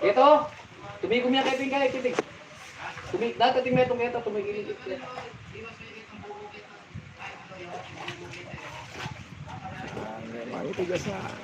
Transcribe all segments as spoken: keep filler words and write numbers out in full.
Ito, tumigum ya keti, keti. Tumi-, dati ting metung keta, tumigil. Ay, tigas na. Ah,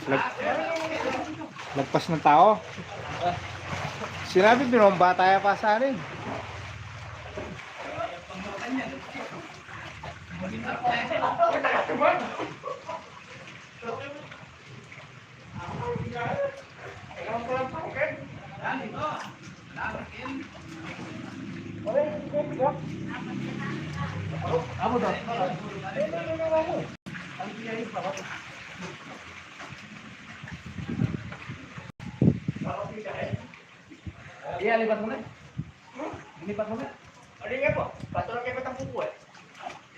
lag-, lagpas ng tao. Sinabi, binomba tayo pa sa atin. Iya, lipat muna. Lipat muna. Ano nga po? Pato lang kayo patang kukuha.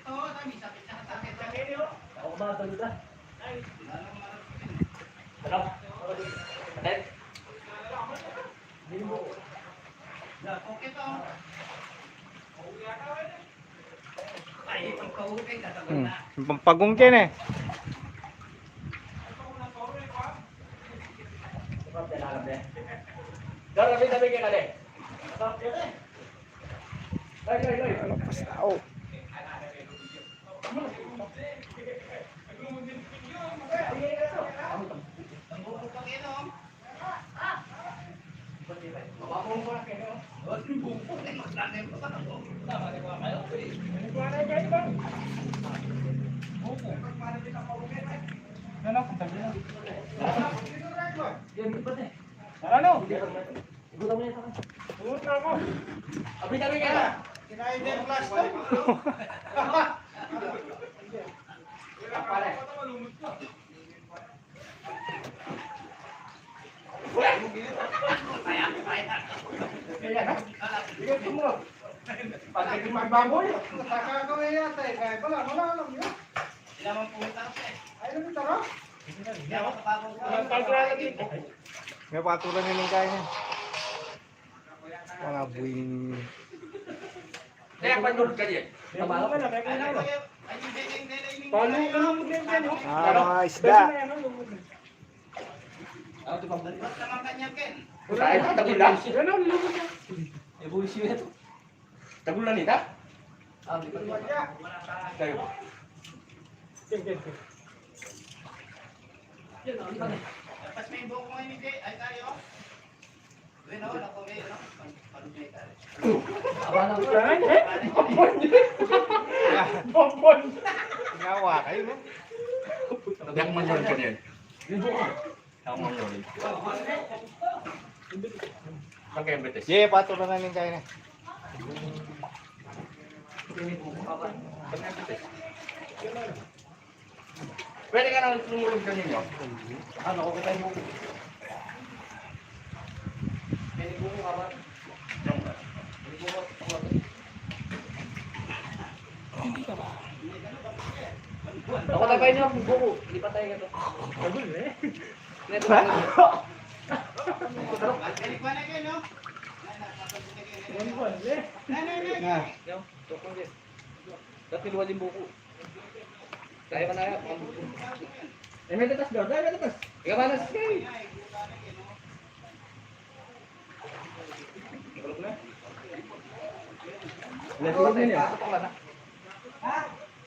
Ito, kami, sakit na sakit. Sakit, oh. Ako ba, tuloy ka? Sarap. Atin. Hmm. Pampagungkin eh. Lagpas tao. Ano? Tungut na ako. Abi kami ka. Kinain din plastic. Pare. Ayan, ha? Sige, tingnan mo. Pag magbaboy, nakakawin yata eh. Kaya pala, wala alam yun. Sila mang pumunta kasi. Ay, ano yung taro? May patulan na rin kayo. Mga buwing. Kaya panulog ka diyan. Tama. Palu, palu, palu, palu. Ah, mga isda. Tayo, tagulan. Tagulan ita. Kayo. Pas may buhok mo, hindi. Ay, tayo. Bueno, wala ko may, ano? Pag-, pag-, Bonbon. Bonbon. Yawa kayo, no? Yak man yun kanyan. Yak man yun. Saan kayo, Betes? Ye, patulan na rin kayo na. Pwede ka nang tumulog sa ninyo. Ano, okay tayo mo. Pwede po ka ba? Ako na kayo niya, buko. Hindi pa tayo ito. Sabon eh. Neto. Balik pa na kayo, no? Sabon eh. Na. Yo, tukong din. Dati luwa din buko. Kaya ka na yan. Eh, may tatas doon. Dahil may tatas. Ikaw, manas. Hey! Tulog na. Tulog na yun.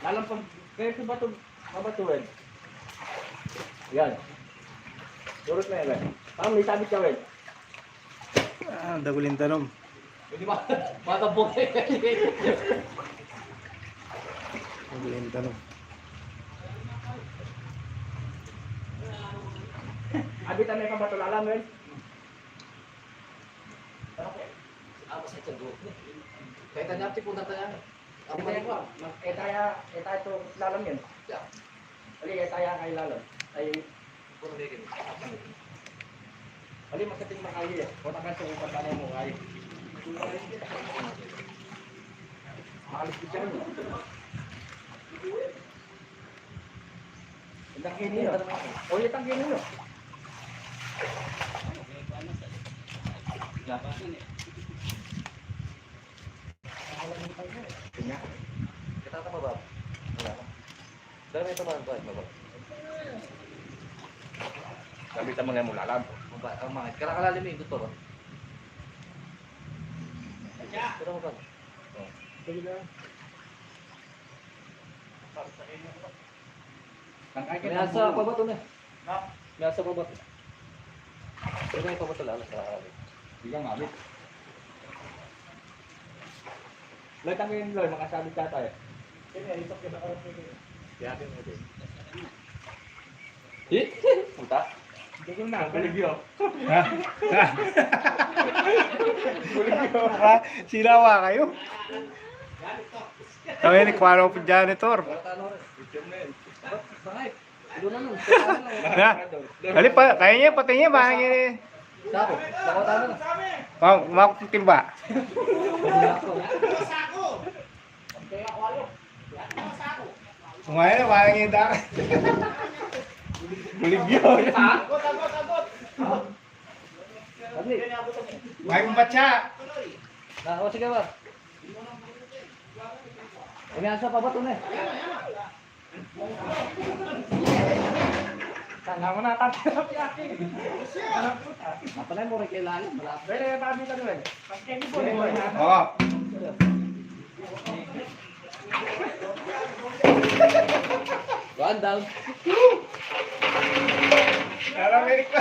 Lalam pa, kaya sa bato, pabatuin. Yan. Durut na yan, eh. Tama, may sabit ka, eh. Ah, daguling tanum. Pwede ba? Matapok eh. Daguling tanum. Abi, tama yung pambatulalan, men. Ano po? Ah, basta ito, go. Kahit ano, tipo, tataya. Ano ba yung, eh, taya, eh, taya ito, lalam yan. Yeah. Ali, eh, taya kay lalam. Ay, puro may ganun. Ali, makiting makayi, eh. Kung nakaso, yung pagkano mo, ay. Malis ko siya. Itang kini, no? O, itang kini, no? Kita ka mababa. Wala. Dami ito, mga kuwan, mababa. Sabi sa mga mulalam. Mababa, ang mga, kailangan lalim yung doktor, oh. Pero mababa. Oh. May asa pa ba ito na? May asa pa ba ito? Ito may pa ba ito lalo sa... Hindi ka ngabit. Loy, tanggalin, Loy. Makasabit yata eh. Kaya, isok ka na karap nito eh. Kaya, atin mo din. Eh? Puta. Hindi ko na. Baligyo. Ha? Ha? Ha? Sinawa kayo? Kami ni Kuwaro po janitor. Na? Dali pa, kaya niya, pati niya, mahangin eh. Sako. Sako tayo na. Mau, mau timba. Kumain na, parang yung daan. Bulig yun. Agni. May kumbatsa. Na, o, sige ba? Ini asa pa ba ito na eh? Sana mo na, tati, tati, aki. Apa na mo rin kailangan? Malapit. Pwede, tabi ka doon. Pagkemi po, eh. Oo. One down. Kala Amerika.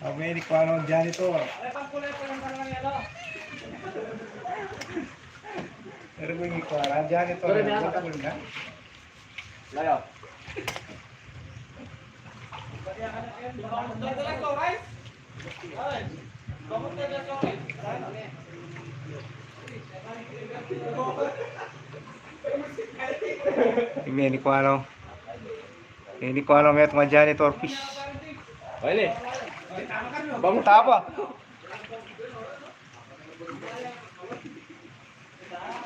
Amerika, ano, janitor. Pero kung ikuan, janitor na, layo. Ini, ini kuan, o. Ini kuan, o, metung a janitor fish. Ini. Bangun. Tapa.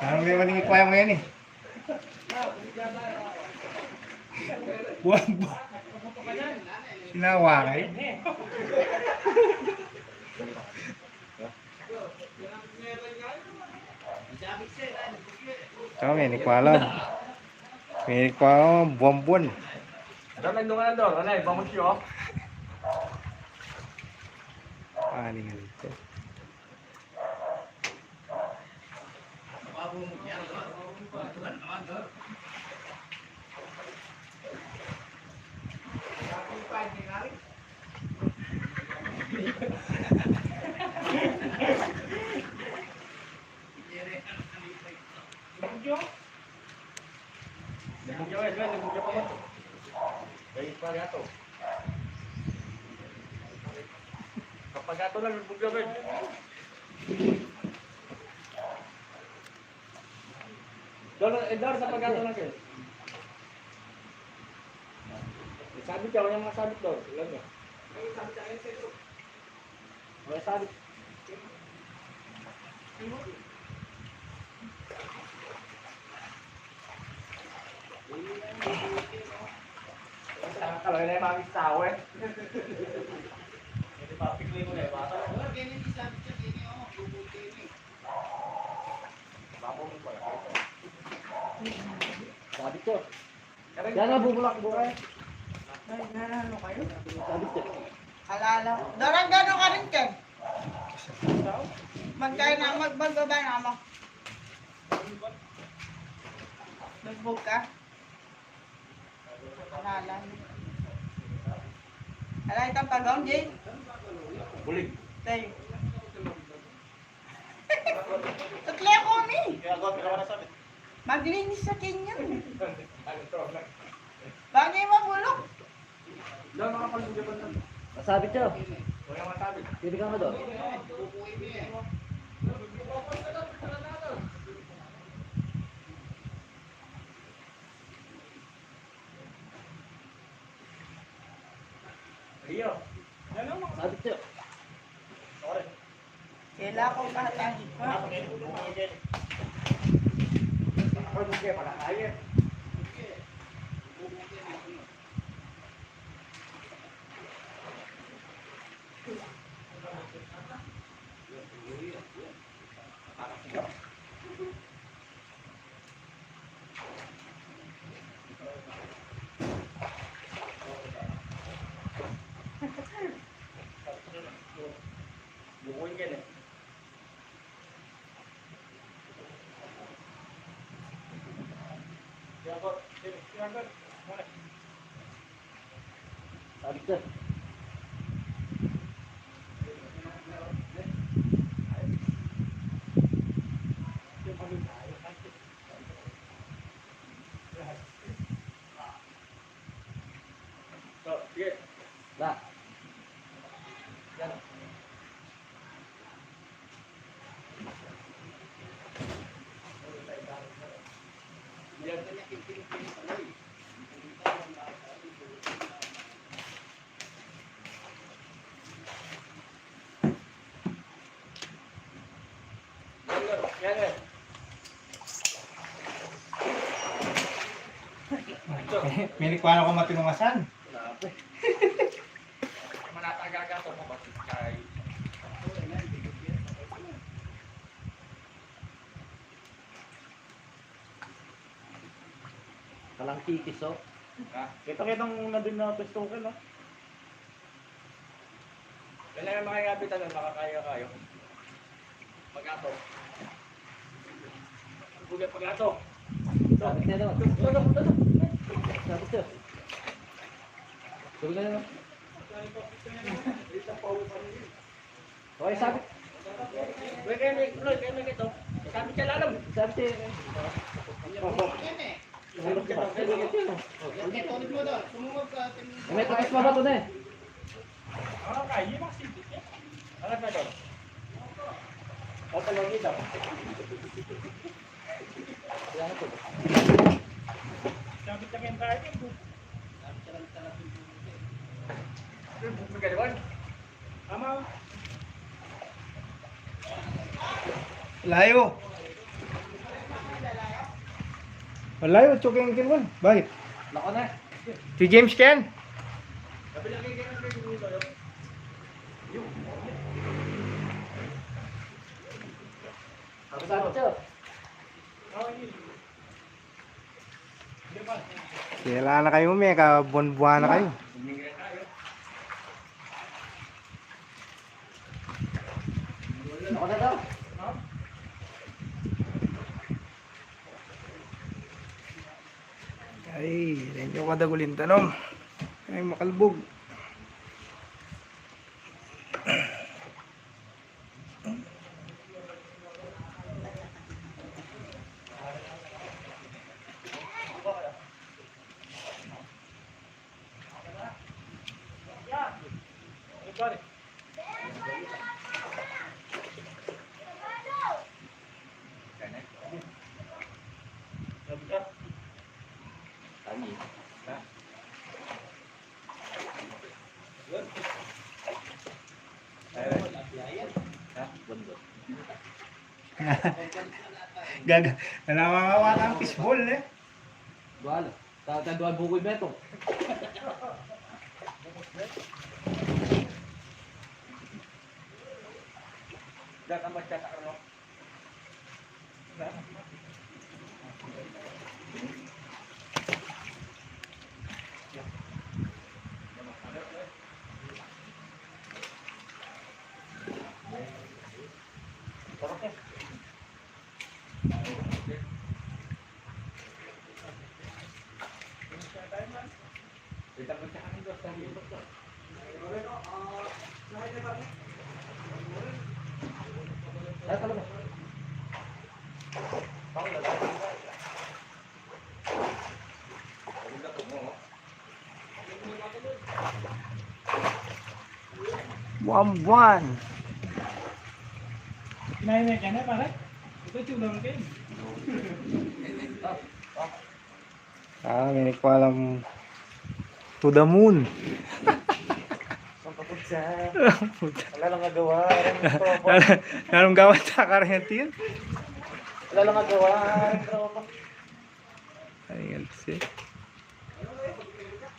Ano naman ini kuan mo yan, e? Buwan, buwan. Sinawa kayo? Kami, ini kuan. Ini kuan, buwan-buwan. Dor, nandun ka na, Dor. Ano, e, bangus yo. Ani nga ito. Dibuja, wes, wes, dibuja pa mo. Dai pagato. Kapagato lang, dibuja, wes. Dor, e, Dor, sa pagato lang, e. Sabit ya, wala nang sabit, Dor. Ilan ya? Wala sabit. Kalau ini mami sawe. Ini papik ni ko na, bata. Sabit ya. Yan na, bubulak, bukay. Ay, nalalo kayo? Sabit ya. Alala. Darang gano ka rin, Ken? Magkaya na, magbagbaba na mo. Nagbog ka? Alala. Alala itang pagawang, Jay? Bulig. Tay. Tatli ako ni. Maglinis sa kanyan. Bagay mabulok. Masabit ya. Pwede ka nga doon. Sabit ya. Kailangan ko pa tayo pa. Sabit ya. So, sige. Na. Yan. Mini kuan ko matinungasan. Kalang kikis, o. Ha? Kita-kitang na din na pwesto ko, no? Yan lang yung mga kapitan, makakaya kayo. Pag-ato. Pag-ato. Sabit na naman. Sabit na. Sabit na naman. Okay, sabit. May tukas mabato na eh. Layo. Malayo, tsuking kilwan. Bakit? Lako na. Si James Ken? Sancho. Kela na kayu, me, kabuan-buan na kayu. Ay, renyo ka dagulin tanom. Ay, makalbug. Gaga, nalawa-lawa ang fishball, eh. Dual. Ta, ta, dual bukul beto. Buwan-buwan. Kinain na yan, pare? Ito, chulang kayo. Ah, may nagpalam to the moon. Wala lang agawa, wala lang gawa sa karhentiyan. Wala lang agawa, tropa. Ay, ngalsi.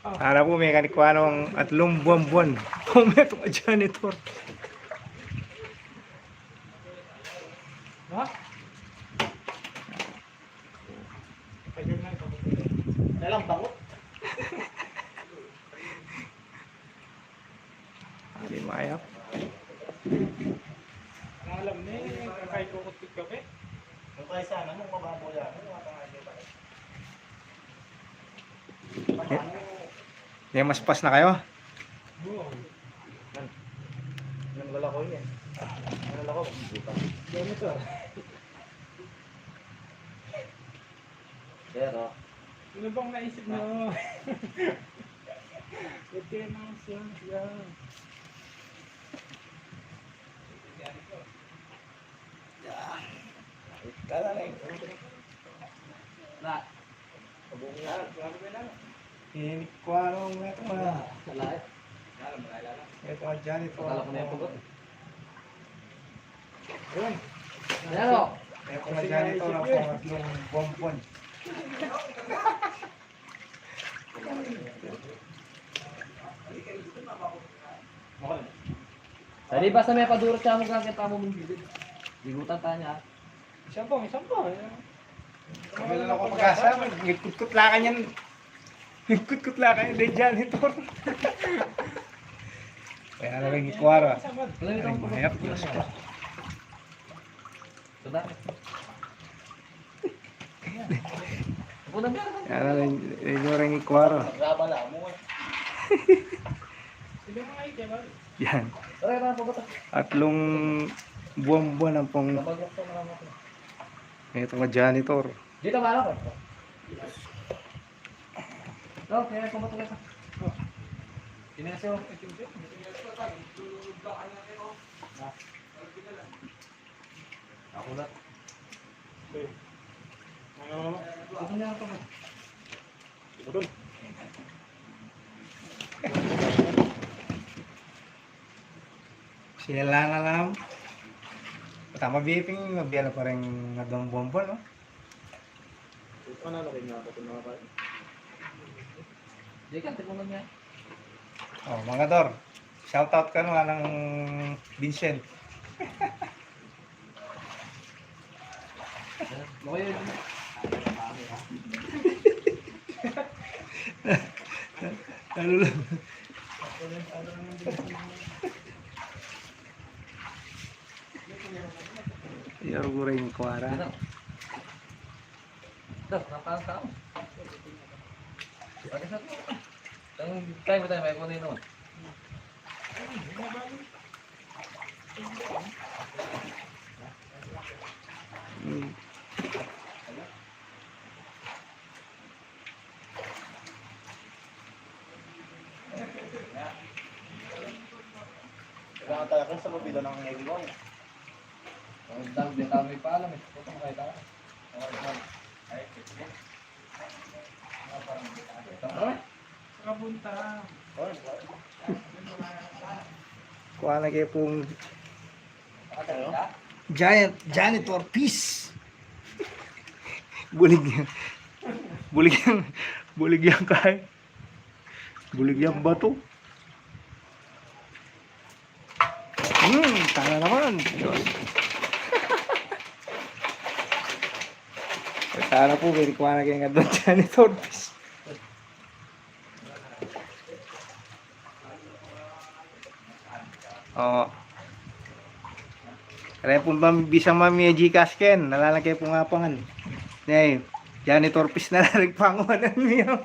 Sana po may kanikwa nung atlung buwan-buwan. Kung may itong janitor. Ha? Dalang bangot. Hindi mayap. Alam ni, kakay ko kutik kape. Yung kaya sana, nung mababo yan, yung mga pangalan pa rin. Yung mas pas na kayo? Oo. Nan, nan lalako yun eh. Nan lalako, buta. Yan ito. Pero, ano bang naisip mo? Ito yung mga siyang, siyang. Yan. Kala na yun. Na. Ini ko ano nga ito, mga salay. Ito, dyan, ito. Akala ko na yung pugot. Yun. Ayan, o. Ito, dyan, ito, ang pangatlong bonbon. Dali, basta may padurot siya, magkakita mo mong bibig. Ligutan tayo niya. Isa pa, isa pa. Kami lang ako pag-asa, nagkutkut lang kanyan. Nagkutkut lang kanyan, dahil dyan, ito. Kaya na lang ikwara. Ay, mayap, Diyos ko. Sudah. Yan na lang, yung orang ikwara. Yan. Atlung Buwan-buwan ampong. Ito nga janitor. Dito, mala ko. Ito, kaya pumatulog ka. Kinasyo. Ako na. Ano, ano, ano? Sila na lang. Tama, biping, mabiyala pa rin nga dong bombo, no? Ito na, lagay niya ako itong mga kain. Di ka, tipunan niya. Oh, mga dor. Shout out ka no, Manang Vincent. Lalo lang. Yar gureng kuara. Ito, napang tao. Pati sa ito. Tayo mo tayo, may kunin naman. Hmm. Kailangan tayo sa lubida ng Negros. Ang dami, dami pa alam eh. Ito, makita ka. Ay, ito. Kuha na kayu pung giant, janitor piece. Bulig yan. Bulig yan. Bulig yan kay. Bulig yang bato. Hmm, tana naman. Diyos. Tana po, very kuha na kayu nga doon, janitor. Oo. Kaya po, ma'am, bisang ma'am, may Gcash ken, nalalagay po nga pangan. Nay, janitor piece na lang pangunan niya.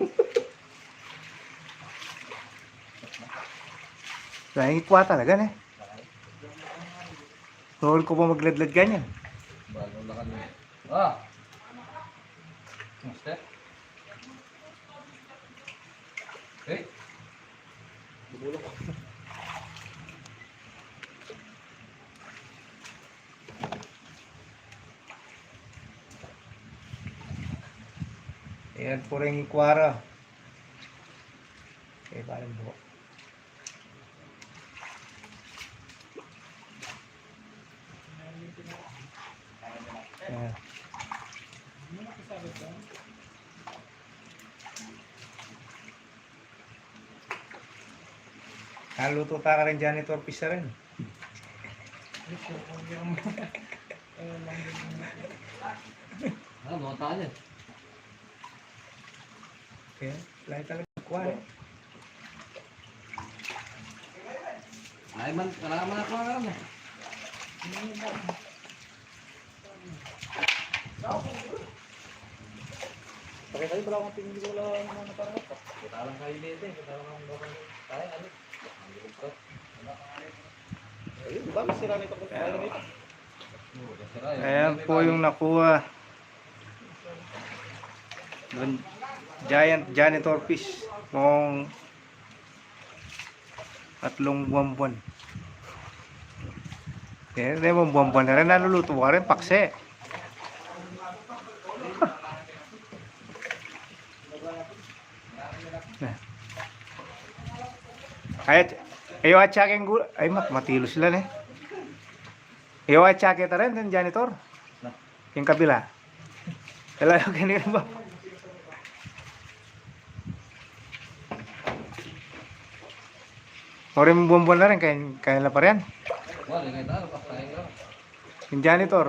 Lain kuha talaga, ne? Noon ko pa magladlad ganyan. Bago na kami. Ah! Master? Eh? Bubulok. Ayan po rin yung kuwara. Okay, parang buhok. Ayan. Naluto ta karin janitor piece rin. Ah, mga tanya. Okay, lahi talaga kuha, eh. Ay, man, kailangan man ako, ano, eh. Pakita yung wala akong tingin ko lang, ano, parang kita lang kayo dito, eh. Kita lang ang babae. Ay, ano? Ang gulo ko. Ayun, di ba? May sira nito. Ayan po yung nakuha. Dun, giant janitor fish. Mong tatlong buwan-buwan. Kaya, di ba, buwan-buwan na rin, naluluto ka rin, pakse. Na. Ay, ayo, atsa keng gu-, ay, mat-, matilo sila, ne. Ayo, atsa kita rin, den janitor. Keng kabila. Kala ko kanina ba? Orin buwan-buwan na rin, kaya, kaya la pa rin. Yung janitor.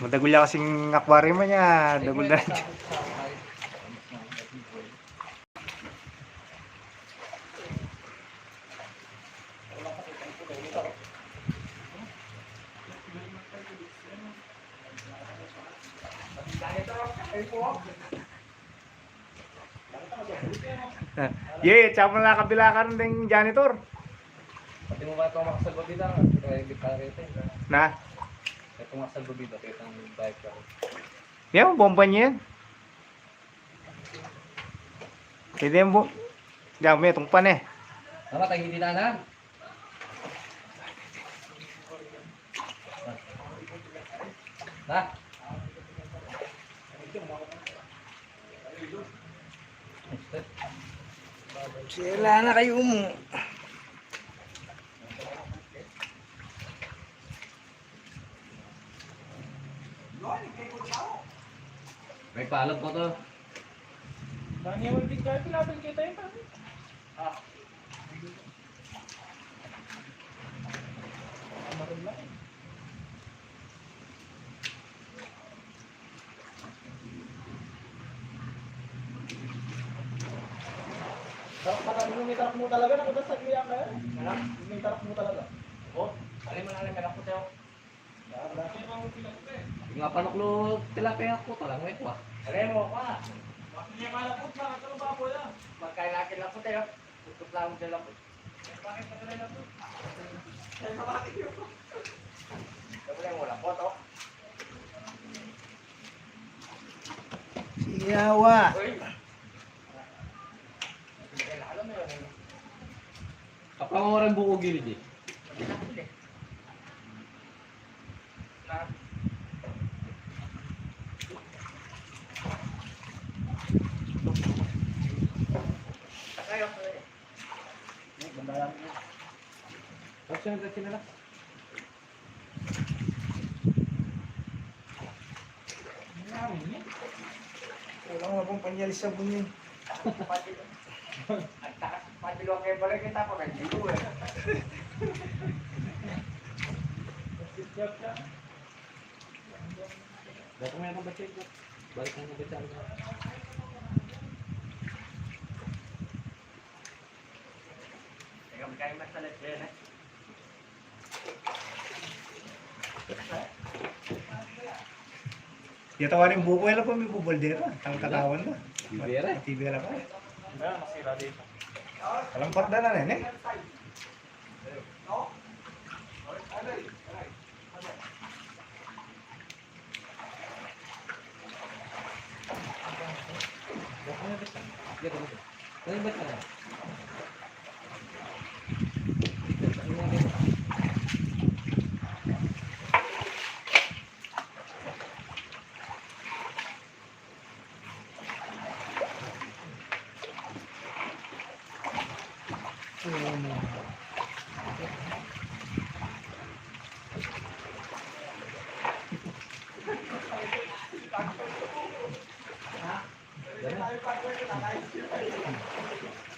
Madagul ya kasing aquarium niya, dagul na. Ye, tsaka mo na kabilakan ding janitor. Pati mo ba ito makasalbabida? Kaya hindi pa rin ito. Na? Ito makasalbabida, ito yung bike ko. Yan, bomba niya yan. Pwede yung bu-, yan, may itong pan eh. Tama, tayo hindi na na. Ha? Sila na kayo mo. May palad pa to. Bang yawan din kayo, pinapin kita yun, pare. Ah. Sarap pala, yung may tarap mo talaga, naku, dasag mo yan, eh. Anak? Yung may tarap mo talaga. Oh, ano yung mga anak ko tayo? Nga panuklo tilapia ku, talang may kuha. Alam mo, pa. Magkain lagi lang po tayo. Tutup lang sila po. Wala po to. Siyawa. Uy. Alam mo yun. Kapangoran buko gilid eh. Kulang na pong panyalis sabon yun. Ang taas, pati luwag kayo pala, kita ko, nagdito eh. Dapat may nakabatid ko. Balik ang nakabatid ko. Teka, magkaya mas talas yan eh. Yata wari buko, ela pa mi bubuldera. Ang katawan na. Tibera. Tibera pa. Alam, parda na rin eh.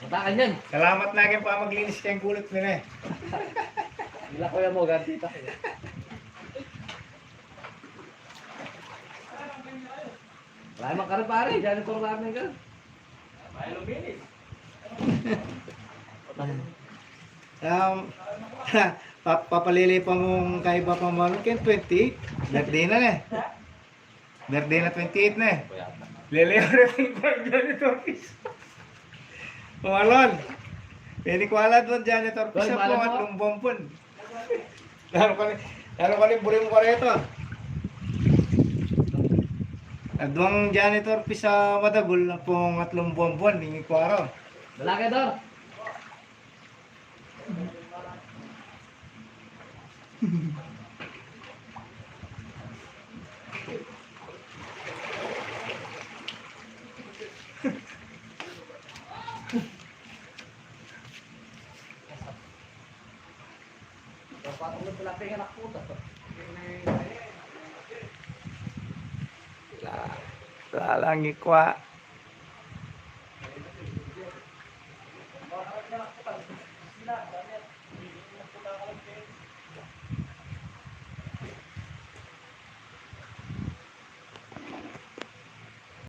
Matakan yan. Salamat na keng pamaglinis keng gulut mi ne. Ila kuya mo, ganti ta. Wala mang kara, pare. Janitor lang ka. Um, pa-, papalili pa mung kaiba pa man keng twenty-eight. Birthday na ne. Birthday na twenty-eight ne. Lele, ore, pang janitor piece. Umalon. Pwede ko ala doon janitor piece po at lumbong pun. Lalo ka ni, lalo ka ni buri mu kareto. Aduang janitor piece a madagul na pung atlung buwan-buwan, di kwara. Lalaki, Dor. La-, lalangi kwa.